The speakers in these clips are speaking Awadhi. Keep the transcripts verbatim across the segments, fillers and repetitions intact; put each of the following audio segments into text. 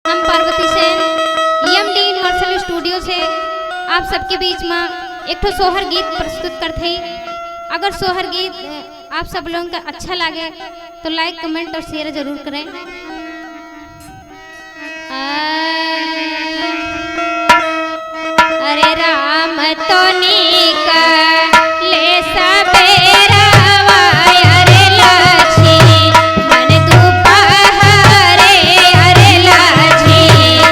हम पार्वती सेन, E M D Universal Studio से आप सबके बीच में एक ठो सोहर गीत प्रस्तुत करत हई। अगर सोहर गीत, अ, आप सब लोगन का अच्छा लागे तो like, comment और share जरूर करें। आ, अरे राम तो निकले सबेरवा, अरे लक्ष्मण दुपहरे, अरे लक्ष्मण।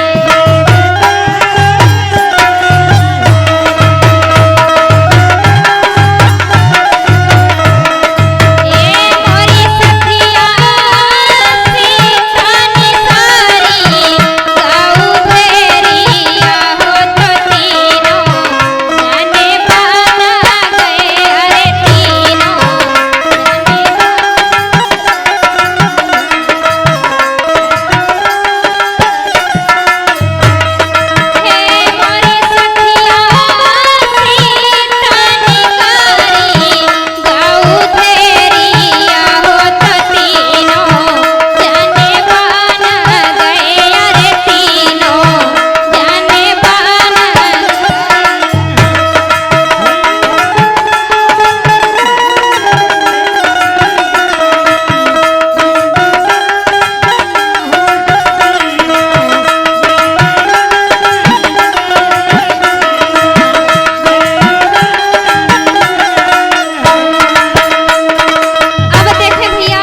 अब देखे भैया,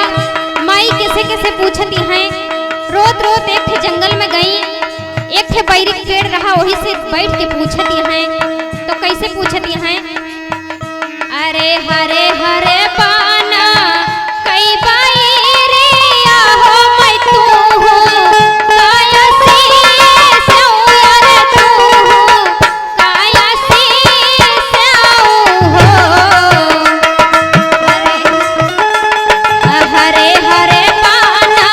माई कैसे कैसे पूछती हैं। रोत रोत एक ठे जंगल में गई, एक ठे बैरी के पेड़ रहा, वही से बैठ के पूछती हैं। तो कैसे पूछती हैं? अरे हरे हरे बाना कई बैरिया हो मैं तू हूँ, काया से स्याऊ, अरे तू हूँ, काया से स्याऊ हो। हरे हरे बाना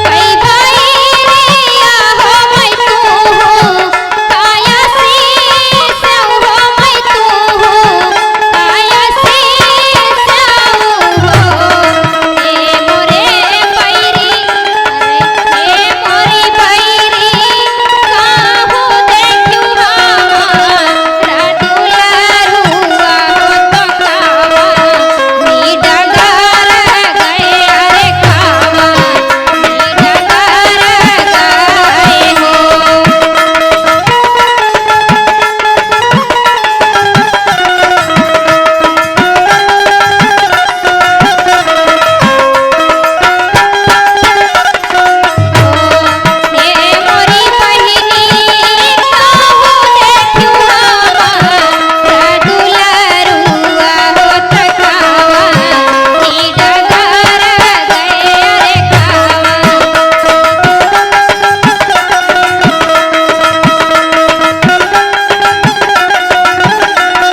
कई बैरिया हो मैं तू हूँ, काया से स्याऊ हो मैं तू हूँ, काया से स्याऊ हो। ए मोरे बैरी, अरे ए मोरी बैरी, काहू देखियो हमारा दुलरुआ हो तो कावा, नी डगर गए, अरे कावा, नी डगर गए हो।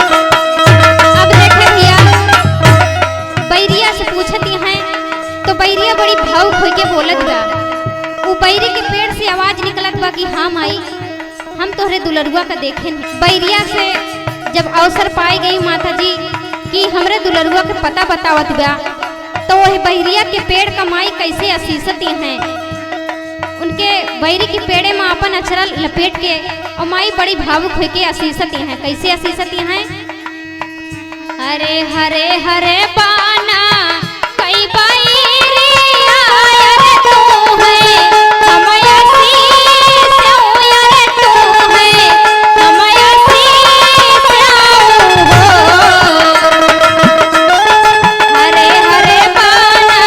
अब देखे भैया, बैरिया से पूछती हैं, तो बैरिया बड़ी भावुक होके बोलत बा। उ बैरी के पेड़ से आवाज निकलत बा कि हाँ माई, हम तोहरे दुलरुआ का देखे नहीं। बैरिया से जब अवसर पाए गई माता जी कि हमरे दुलरुआ के पता बतावत बा, तो वह बैरिया के पेड़ का माई कैसे असीसती हैं, उनके बैरी के पेड़े में अपन अचरा लपेट के, और माई बड़ी भावुक होके असीसती हैं। कैसे असीसती हैं? हरे हरे हरे बाना कई बैरिया, अरे तू है हमया सी स्याऊ, अरे तू है हमया सी स्याऊ हो। हरे हरे बाना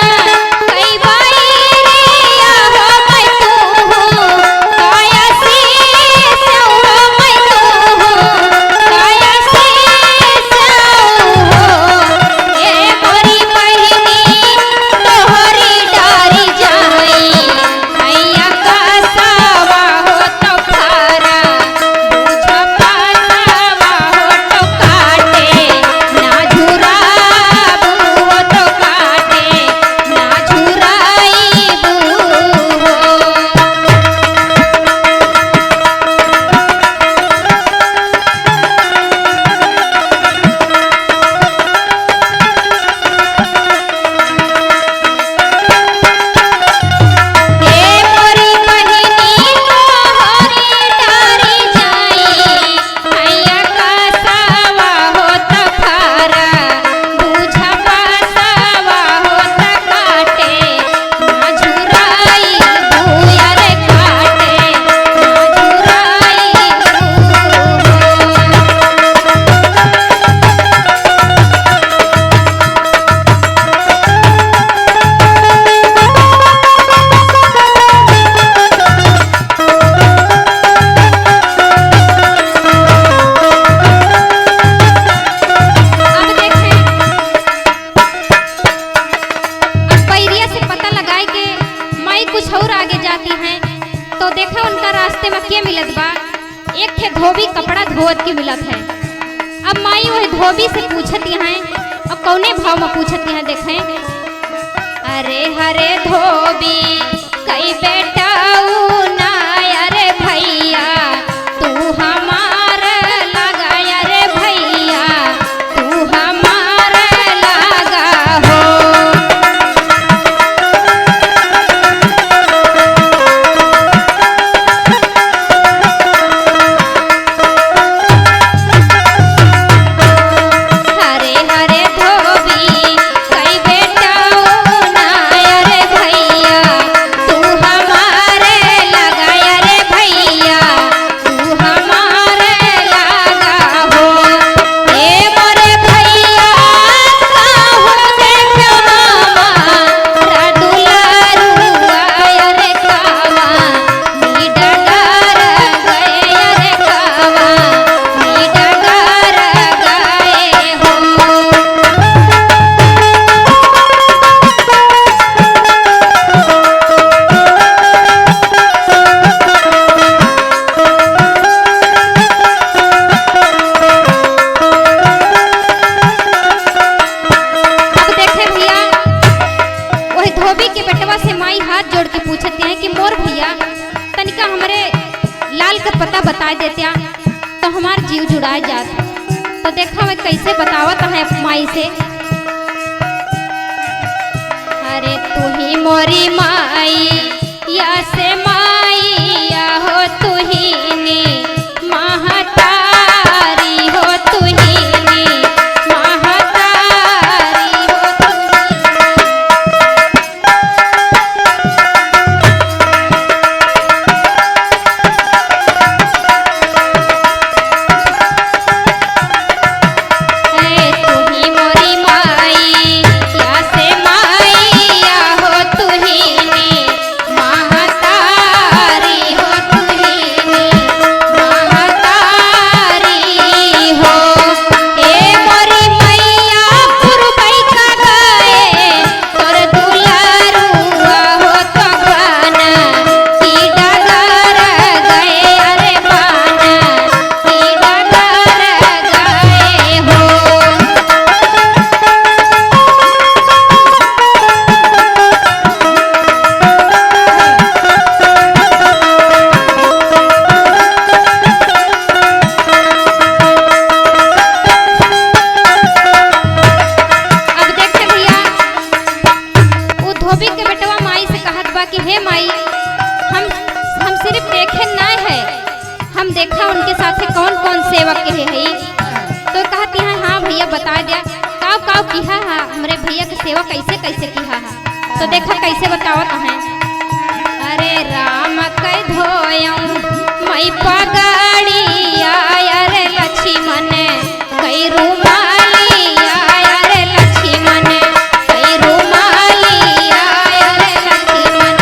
कई बैरिया हो मैं तू हूँ, काया से स्याऊ हो मैं तू हूँ, काया से स्याऊ हो। ए मोरी और आगे जाती हैं तो देखे उनका रास्ते में के मिलत बा, एक ठे धोबी कपड़ा धोवत के मिलत है। अब माई वही धोबी से पूछत हैं, अब कौने भाव में पूछत हैं देखें। अरे हरे धोबी कई बेटाऊ ना, अरे भैया तू हमार लगा, अरे भैया तू हमार लगा हो। हरे हरे धोबी कई बेटाऊ ना, अरे भैया तू हमारे लगा, अरे भैया तू हमारे लगा हो। ए मोरे भैया, काहो देख हमारा दुलारुआ, अरे कावा नी डगर गए, अरे कावा नी डगर गए हो। अब देखे भैया, वही धोबी के बेटवा से माई हाथ जोड़ के पूछत हैं कि मोर भैया, तनिका हमरे लाल के पता बताए देत्या तो हमार जीव जुड़ाए जात। तो देखा वह कैसे बतावत है माई से। अरे तू ही मोरी माई, या से माई, या हो तू ही नी महतारी, हो तू ही नी महतारी, हो तू ही नी। ए तू ही मोरी माई, या से माई, या हो तू ही नी महतारी, हो तू ही नी महतारी हो। ए मोरी मैया पुरबई का गए, तोर दुलारुआ हो तो बाना की डगर गए, अरे बाना की डगर गए हो। अब देखे भैया, उ धोबी के बेटवा माई से कहत बा कि हे माई, हम, हम सिर्फ देखे नाय है, हम देखा उनके साथे कौन कौन सेवा किहे हई। तो कहत हैं, हाँ भैया, बता द्या, काव काव किहा हा, हमरे भैया के सेवा कैसे कैसे किहा हा। तो देखा कैसे बतावत हैं। अरे राम के धोयऊँ मई पगड़िया, अरे लक्ष्मण कई रुमालिया, अरे लक्ष्मण कई रुमालिया, अरे लक्ष्मण।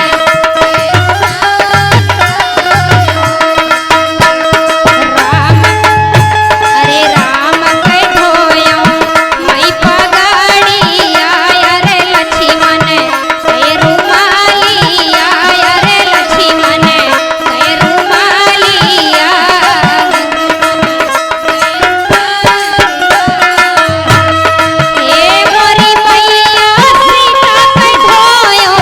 राम, अरे राम के धोयऊँ मई पगड़िया, अरे लक्ष्मण कई रुमालिया, अरे लक्ष्मण कई रुमालिया। ए मोरी मैया सीता के धोयो,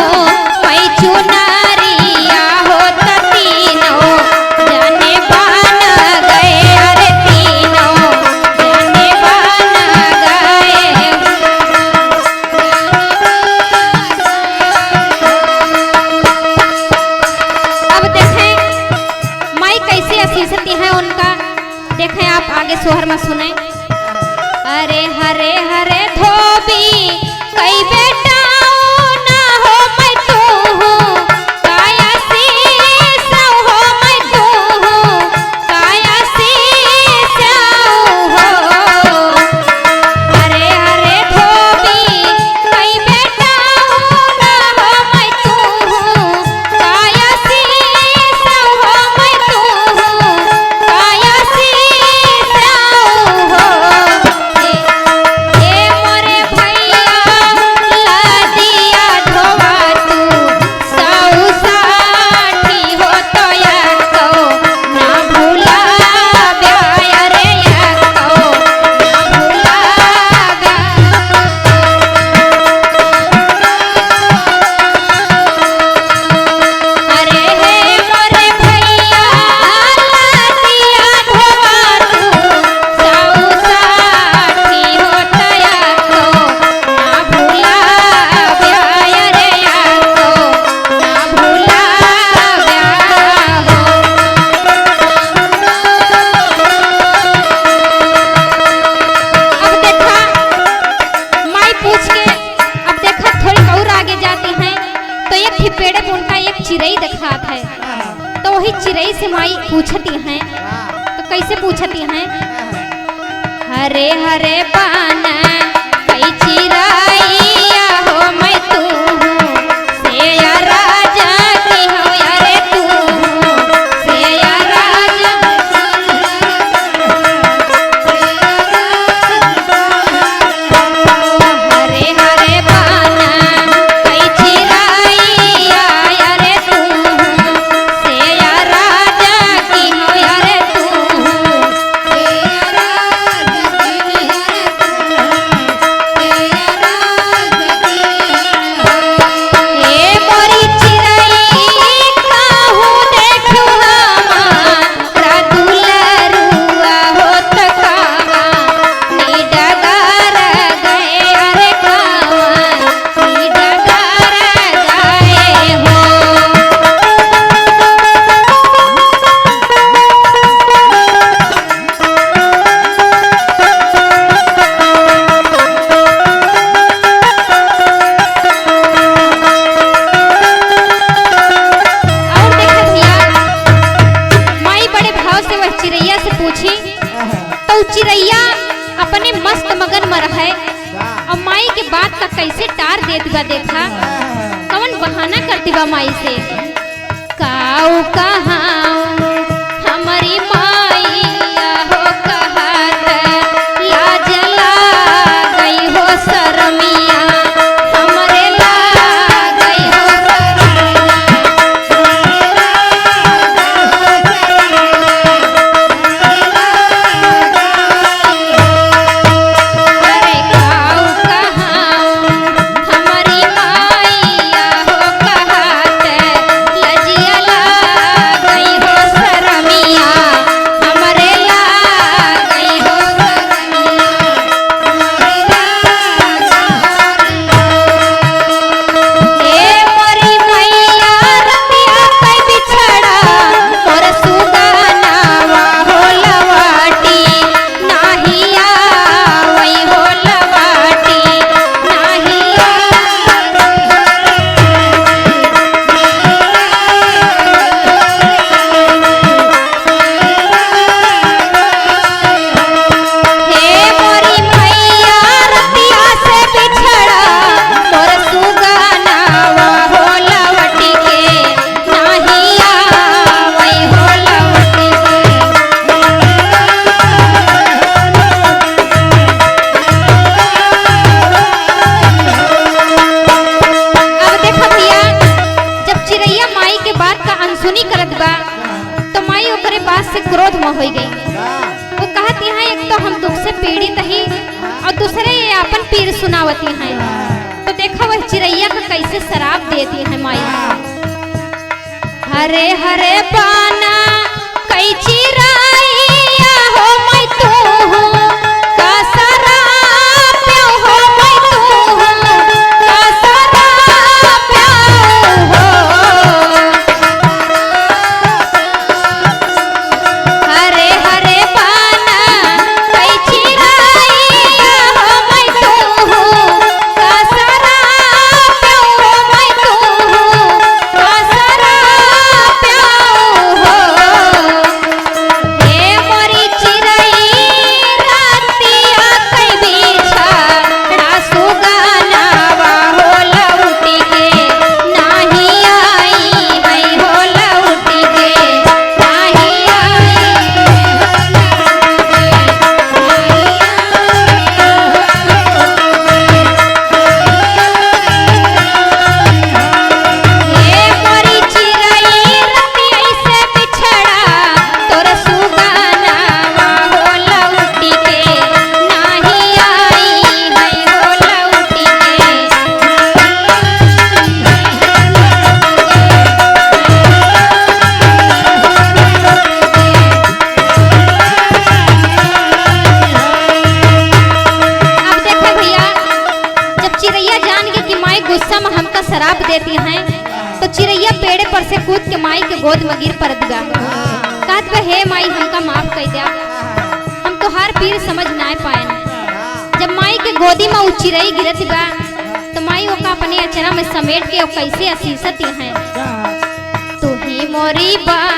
मई चुनरिया हो त तीनों जने बन गए, अरे तीनों जने बन गए। अब देखें माई कैसे आशीष दी है उनका। देखें आप आगे सोहर में सुने। अरे हरे हरे धोबी कई बेटाऊ ना हो मैं तू हूँ, काया शीश हो मैं तू हूँ, काया शीश हो। हरे हरे धोबी कई बेटाऊ ना हो मैं तू हूँ, काया शीश हो मैं तू हूँ, काया शीश हो। एक चिरई देखात है। तो वही चिरई से माई पूछती हैं। तो कैसे पूछती हैं? हरे हरे बान कई चिरैया हो, मैं तू हूँ सेया राजा की हूँ, अरे तू हूँ सेया राजा। हरे हरे बान कई चिरैया, अरे तू हूँ सेया राजा की हूँ, अरे तू हूँ। ए मोरी चिरई काहू देखू हमारा दुलरुआ होत कावा, नी डगर गए अरे कावा, नी डगर गए हो। और देखा भैया, माई बड़े भाव से वह चिरैया से पूछी, तो उ चिरैया अपने मस्त मगन में रहे। और माई के बात का कैसे टार देत बा, देखा कवन बहाना करती बा माई से। काऊ कहाऊ हमरी माइया हो कहत, लाज लागई हो सरमिया, हमरे लागई हो सरमिया। अरे काऊ कहाऊ हमरी माइया हो कहत, लजिया लागई हो सरमिया, हमरे लागई हो सरमिया। ए मोरी मैया रतिया पे बिछड़ा, मोर सुगनावा हो लवाटी, नाही आवई हो लवाटी, नाही आवई। हे मोरी मैया रतिया से बिछड़ा, मोर सुगनावा हो लवटी के, नाही आवई हो लवटी के। अब देखा भैया, जब चिरैया माई के बात का अनसुनी करत बा, तो माई ओकरे बात से क्रोध में होई गई। वो कहत, "यहाँ एक तो हम दुख से पीड़ित ही और दूसरे ये आपन पीर सुनावती हैं।" तो देखा वह चिरैया का कैसे सराप देती है माई। हरे हरे बाना कई चिरैया हो, मैं तू हूँ का सराप हो, मैं तू हूँ का सराप हो। हरे हरे बाना कई चिरैया हो, मैं तू हूँ का सराप हो, मैं तू हूँ का सराप हो। हे मोरी चिरई रतिया कई बिछड़ा सुगनावा हो लौटी के नाही आई है हो लौटी के नाही आई। ए मोरी चिरई रतिया से बिछड़ा तोर सुगनावा हो लौटी के नाही आई है हो लौटी के। अब देखा भैया, जब चिरैया जान गई कि माई गुस्सा में हमका सराप देती हैं, तो चिरैया पेड़े पर से कूद के माई के गोद में गिर पड़त बा। कहत बा, "हे माई, हमका माफ कर द्या, हम तोहार पीर समझ नाय पाएन।" जब माई के गोदी में उ चिरई गिरत बा, तो माई ओका अपने अचरा में समेट के ओ कैसे असीसत हैं। अरे बा